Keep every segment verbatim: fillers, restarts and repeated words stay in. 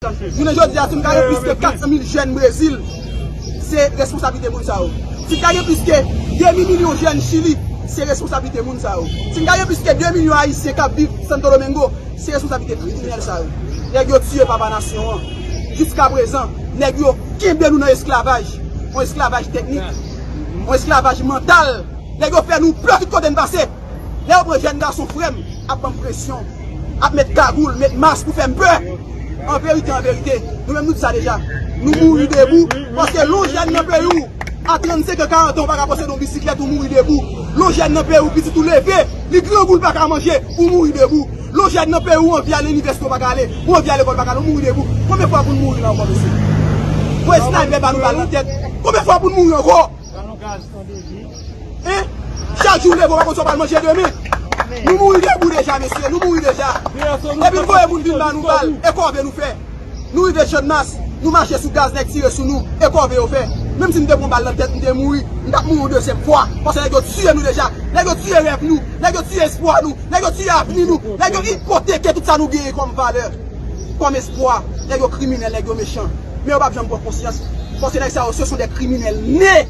Jounen jodi a, si n ka gen plis ke kat san mil jèn Brezil, se responsablite moun sa yo. Si n ka gen plis ke demi milyon jèn Chili, se responsablite moun sa yo. Si n ka gen plis ke de milyon Ayisyen k ap viv Santo Domingo, se responsablite kriminèl sa yo. Nèg yo tiye papa nasyon an. Jiskaprezan, nèg yo kenbe nou nan esklavaj. Yon esklavaj teknik, yon esklavaj mantal. Nèg yo fè nou pè tout kote n pase. Lè yo pran jèn gason frè m, ap ban m presyon, ap met kagoul, met mas pou fè m pè. An verite, an verite, nou menm nou di sa deja. Nou mouri debou, paske lè w jèn nan peyi w, a trannsenk an, karant an, ou pa ka posede yon bisiklèt, ou mouri debou. Lè w jèn nan peyi w, pitit ou leve, li grangou, li pa ka manje, ou mouri debou. Lè w jèn nan peyi w, ou anvi al inivèsite, ou pa ka ale, ou anvi al lekòl, ou pa ka ale, ou mouri debou. Konbyen fwa pou n mouri la ankò, mesye? Voye snaypè ba nou bal nan tèt. Konbyen fwa pou n mouri ankò? Hein? Chak jou w leve, w pa konn sa w pral manje demen. Nou mouri debou deja, mesye, nou mouri deja. Epi n voye moun vin ba nou bal, e kòve nou fè. Nou rive Channmas, nou mache sou gaz, nèg tire sou nou, e kòve yo fè. Menm si m te pran bal nan tèt, m te mouri, m t ap mouri yon dezyèm fwa, paske nèg yo tiye nou deja. Nèg yo tiye rèv nou, nèg yo tiye espwa nou, nèg yo tiye avni nou, nèg yo ipoteke tout sa nou genyen kòm valè, kòm espwa. Nèg yo kriminèl, nèg yo mechan. Men yo p ap janm pran konsyans, paske nèg sa yo, ce sont des criminels nés.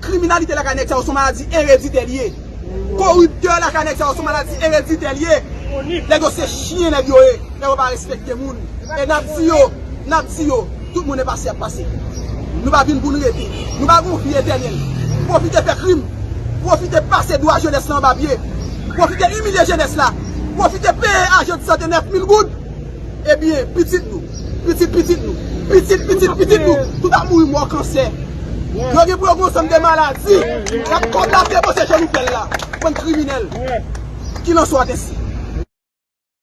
Kriminalite lakay nèg sa yo se yon maladi ereditè li ye. Koriptè lakay nèg sa yo se yon maladi ereditè li ye. Nèg yo se chen nèg yo ye. Nèg yo pa respekte moun. E n ap di yo, n ap di yo, tout moun e pase ap pase. Nou pa vin pou n rete. Nou pa gen yon vi etènèl. Pwofite fè krim. Pwofite pase dwa jenès la anba pye. Pwofite imilye jenès la. Pwofite peye ajan de sante nèf mil goud. Ebyen, pitit nou, pitit pitit nou, pitit pitit pitit nou, tout ap mouri mò kansè. Yo gen pou yo gen yon sèm de maladi. Y ap kòb la depanse jan nou fè l la. Bann kriminèl. Kilanswa, ensi.